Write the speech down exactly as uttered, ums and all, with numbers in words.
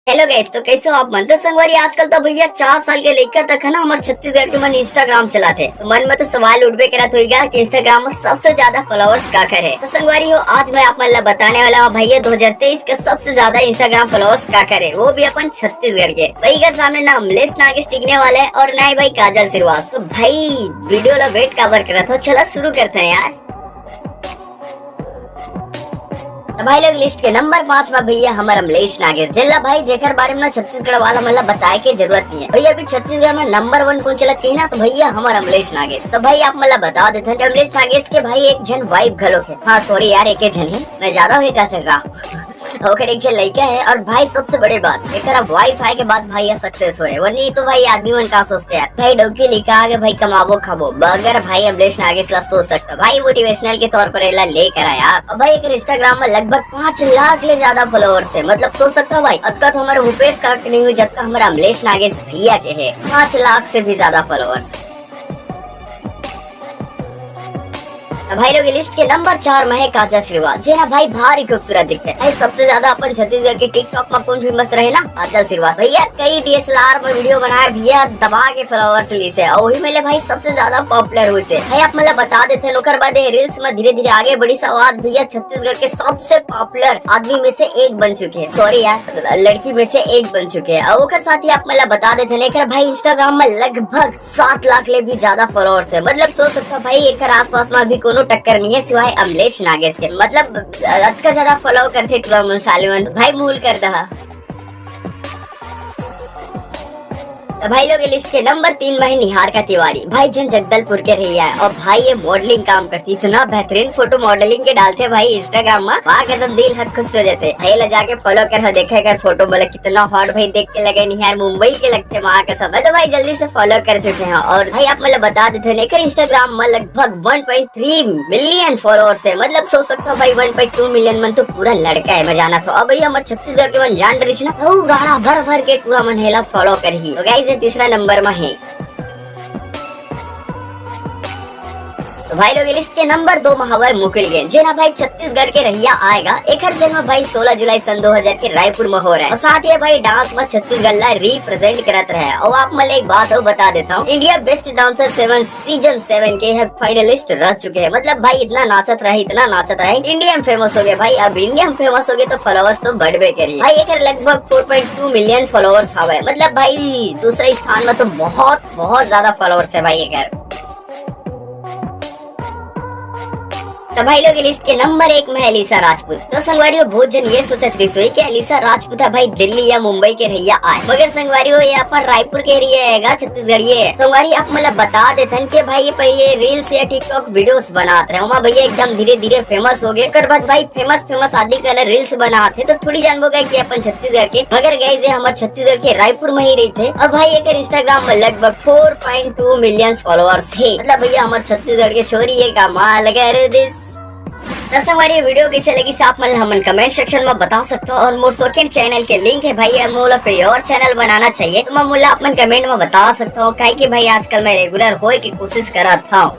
Hello गाइस, तो कैसे हो आप मन? तो संगवारी, आजकल तो भैया चार साल के लइका तक है ना, हमर छत्तीसगढ़ के मन Instagram चलाथे। तो मन में तो सवाल उठबे करत होइगा कि Instagram में सबसे ज्यादा फॉलोअर्स काकर हे। तो संगवारी हो, आज मैं आप मन ला बताने वाला हूँ भैया, दो हज़ार तेईस के सबसे ज्यादा Instagram फॉलोअर्स काकर हे, वो भी अपन छत्तीसगढ़ के। भाई, एकर सामने ना अमलेश नागेश टिकने वाला है और ना ही भाई काजल श्रीवास। तो भाई, वीडियो ला वेट काबर करत हो, चला शुरू करते हैं यार। तो भाई लोग, लिस्ट के नंबर पाँच में भैया हमर अमलेश नागेश, जेला भाई जेकर बारे में ना छत्तीसगढ़ वाला मन ला बताए के जरूरत नहीं है। भैया अभी छत्तीसगढ़ में नंबर वन कौन चलत कही ना, तो भैया हमर अमलेश नागेश। तो भाई आप मन ला बता देते हैं कि अमलेश नागेश के भाई एक झन वाइफ घलो हे। हाँ सॉरी यार, एक झन हे, मैं ज्यादा हुई कहते का। ओकर एक झन लइका हे और भाई सबसे बड़े बात, एकर अब वाइफ आए के बाद भाई ये सक्सेस होए, वरनी तो भाई आदमी मन का सोचते यार, भाई डौकी लइका आगे भाई कमाबो खाबो, बगैर भाई अमलेश नागेश ला सोच सकता भाई, मोटिवेशनल के तौर पर एला लेकर आया यार। अब भाई एकर Instagram में लगभग पाँच लाख ले ज्यादा फॉलोअर्स हे, मतलब सोच सकता भाई, अतका तो हमारे भूपेश का के नहीं हुई, जतका हमारा अमलेश नागेश भैया के हे, पाँच लाख से भी ज्यादा फॉलोअर्स। तो भाई लोग, ये लिस्ट के नंबर चार में है काजल श्रीवास, जे ना भाई भारी खूबसूरत दिखते हैं। भाई सबसे ज्यादा अपन छत्तीसगढ़ के TikTok में कौन फेमस रहे ना, काजल श्रीवास। भैया कई D S L R में वीडियो बनाए भैया, दबा के फॉलोअर्स लीस हे, और वही में ले भाई सबसे ज्यादा पॉपुलर हुई से। भाई आप मन ला बता देते हैं, ओकर बाद ये रील्स में धीरे धीरे आगे बढ़ी से, आज भैया छत्तीसगढ़ के सबसे पॉपुलर आदमी में से एक बन चुके हैं, सॉरी यार, लड़की में से एक बन चुके हैं। और ओकर साथ ही आप मन ला बता देते हैं, एकर भाई Instagram में लगभग सात लाख ले भी ज्यादा फॉलोअर्स हे। मतलब सोच सकता भाई, एकर आसपास में भी कोनो टक्कर नहीं है सिवाय अमलेश नागेश के। मतलब अतका ज्यादा फॉलो करथे टूरा मन साले मन, भाई मूल कर दहा। तो भाई लोग, ये लिस्ट के नंबर तीन में है निहारिका तिवारी। भाई जेन जगदलपुर के रहिया है और भाई ये मॉडलिंग काम करती, इतना बेहतरीन फोटो मॉडलिंग के डालथे भाई Instagram में, वाह कसम दिल हर खुश हो जाथे। भाई ला जाके फॉलो कर, देखे कर फोटो, बोले कितना हॉट भाई, देख के लगे निहार मुंबई के लगथे, वाह कसम। मैं तो भाई जल्दी से फॉलो कर चुके हैं और भाई आप मन ला बता देते हैं, एकर Instagram में लगभग वन पॉइंट थ्री मिलियन फॉलोअर्स हे। मतलब सोच सकता हो भाई, वन पॉइंट टू मिलियन मन तो पूरा लड़का है, मैं जाना तो। अब भैया हमर छत्तीसगढ़ के मन जान रहिस ना, तो गाड़ा भर भर के टूरा मन हेला फॉलो करही। तो गाइस, ये तीसरा नंबर में है। तो भाई लोग, ये लिस्ट के नंबर दो में हवय मुकुल गैंग, जे ना भाई छत्तीसगढ़ के रहिया आएगा। एकर जन्म भाई सोलह जुलाई सन दो हज़ार के रायपुर में हो रहा है। और साथ ही भाई डांस में छत्तीसगढ़ ला रिप्रेजेंट करत रहे। और आप मन ला एक बात और बता देता हूँ, India best dancer seven season seven के है फाइनलिस्ट रह चुके हैं। मतलब भाई इतना नाचत रहे, इतना नाचत रहे, इंडिया में फेमस हो गए भाई। अब इंडिया में फेमस हो गए तो फॉलोअर्स तो बढ़बे करी भाई। एकर लगभग फोर पॉइंट टू मिलियन फॉलोअर्स हवे, मतलब भाई दूसरा स्थान में तो बहुत, बहुत ज्यादा फॉलोअर्स है भाई एकर। तो भाई लोग, ये लिस्ट के नंबर एक में है अलीशा राजपूत। तो संगवारी हो, बहुत जन ये सोचत रहिस होही कि अलीशा राजपूत है भाई दिल्ली या मुंबई के रहिया आय, मगर संगवारी हो, ये अपन रायपुर के रहिया आएगा, छत्तीसगढ़िया है। संगवारी आप मन ला बता देथन कि भाई ये पहले रील्स या TikTok वीडियोस बनात रहे, ओमा भैया एकदम धीरे धीरे फेमस हो गए। ओकर बाद भाई फेमस फेमस आदमी का रील्स बनात हे, तो थोड़ी जानबो गए कि अपन छत्तीसगढ़ के, मगर गाइस ये हमर छत्तीसगढ़ के रायपुर में ही रहिथे। अब भाई एकर Instagram में लगभग फोर पॉइंट टू मिलियन फॉलोअर्स हे। मतलब भैया हमर छत्तीसगढ़ के छोरी ये कमाल कर दिस। तो संगवारी, वीडियो कैसे लगिस आप मन हमन कमेंट सेक्शन में बता सकते हो, और मोर सेकंड चैनल के लिंक है भाई, अब मोला कोई और चैनल बनाना चाहिए तो मैं मोला आप मन कमेंट में बता सकते हो, काहे कि भाई आजकल मैं रेगुलर होए की कोशिश करत हूँ।